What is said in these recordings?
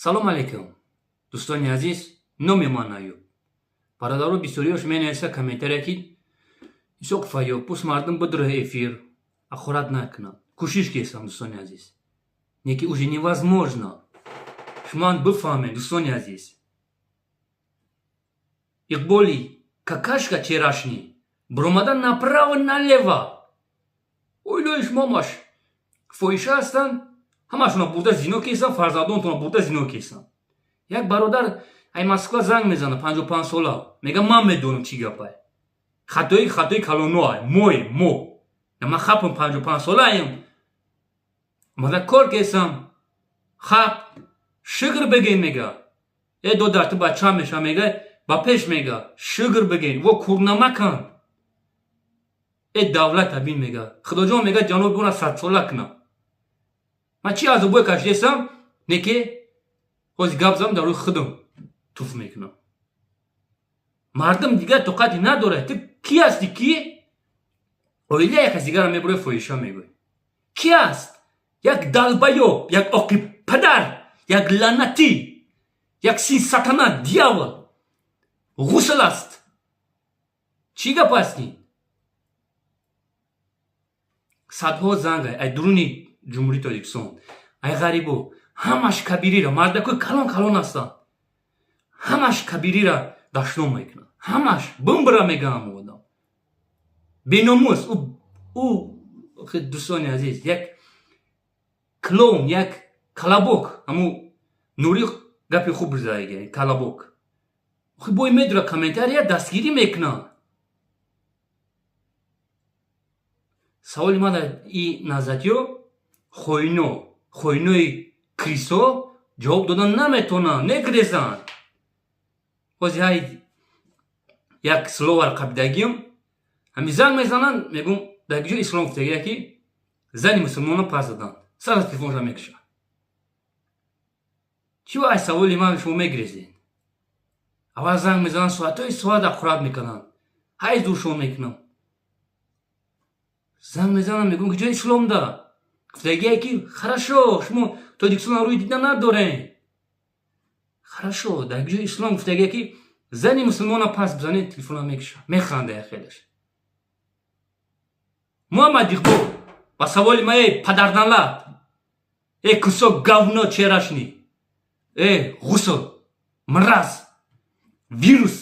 Салом алейкум, дӯстони азиз. Номи ман Аюб. Бародаро, бисёриёш менависа комментария, ки Исоқ Файёб, пусть мардум бидура, эфир ахорат накунад. Кӯшиш кесам, дӯстони азиз, не ки уже невозможно. Шумоан бифаҳмед, дӯстони азиз, Иқболи какашка вчерашний биромада направо налево оилаи шумо ҳамаш фоҳиша ҳастанд, ҳамашона бурда зино кесам, фарзандонтона бурда зино кесам. Як бародар ай Москва занг мезана, 55 сола, мега: «Ман медонам, чӣ гапай, хатои калоноай, мой мо ман хапам, 55 солаем, омада кор кесам, хап шукр бигин». Мега: «Э, додар, ту бача меша». Мега, ба пеш мега: «Шукр бигин, во курнамакан, э давлата бин». Мега: «Худоҷон, мега, ҷаноби она 100 сола кунам, ман чӣ азобое кашидесам, не ки ҳози гап зам, дар рӯи худам туф мекунам». Мардум дигар тоқате надорад. Ту кӣ ҳастӣ, ки оила як кас дигарро мебурӣ, фоҳиша мегӯӣ? Кӣ аст? Як долбоёб, як оқи падар, як лаънатӣ, як сын сатана, дьявол, ғусл аст. Чӣ гап аст ин? Садҳо занг ай дуруни Ҷумҳурии Тоҷикистон, ай ғарибо, ҳамаш кабирира, мардакои калон калон ҳастанд, ҳамаш кабирира дашном мекунанд, ҳамаш бумбра мегаам. Одам беномус ӯ. Дӯстони азиз, як клоун, як колобок, ҳаму Нури гапи хуб заига, колобок. Охи бой медура, комментария дастгирӣ мекунанд. Саволи ман и назатиё, хоино, хоинои крисо ҷавоб додан наметавонанд, мегрезанд. Ҳози ҳай як словар қабидагиам, ҳами занг мезананд, мегӯм: «Дар ҷо ислом гуфтагия, ки зани мусулмонро пас доданд?» Сар аз телефонша мекушад. Чӣ ай саволи ман шумо мегрезед? Аввал занг мезананд, соатҳои соат ақурат мекунанд, ҳай зуршон мекунам. Занг мезанам, мегӯм, ки ҷои исломда гуфтагие, ки хорошо, шумо Тоҷикистонро рӯи дида надорем, хорошо, дар ҷои ислом гуфтагие, ки зани мусулмонро пас бизанед? Телефонро мекушад, механда яхелаш. Муҳаммад Иқбол, ба саволи ма, эй падарналат, э кусок говно вчерашний, э ғусл, мраз, вирус,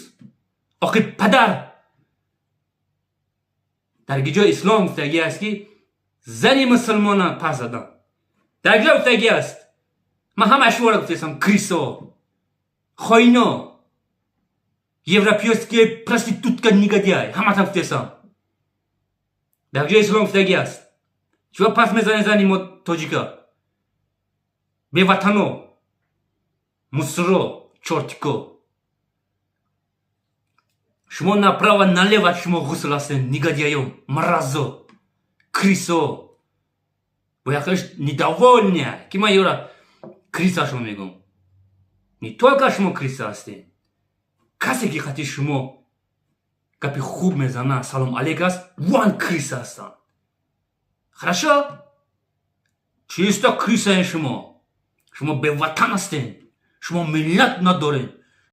оқи падар, дар ҷои ислом гуфтагӣ аст, ки зани мусулмона пас задан? Дар ҷо гуфтагӣ аст? Ман ҳама шуморо гуфтесам: крысо, хоино, европейские проститутка, негодяй, ҳаматон гуфтесам. Дар ҷои ислом гуфтагӣ аст? Чиба пас мезанед зани мо тоҷика, беватано, мусоро, чортико? Шумо направо налево, шумо ғусл ҳастед, негодяён, мразо, крысо. Бояхеш недовольная, ки ман ёра крысашон мегӯм. Не только шумо крыса ҳастед, касе ки хати шумо гапи хуб мезана, салом алейк аст, ван крыса ҳастанд. Хорошо, чисто крысаен шумо. Шумо беватан ҳастед, шумо миллат надоред.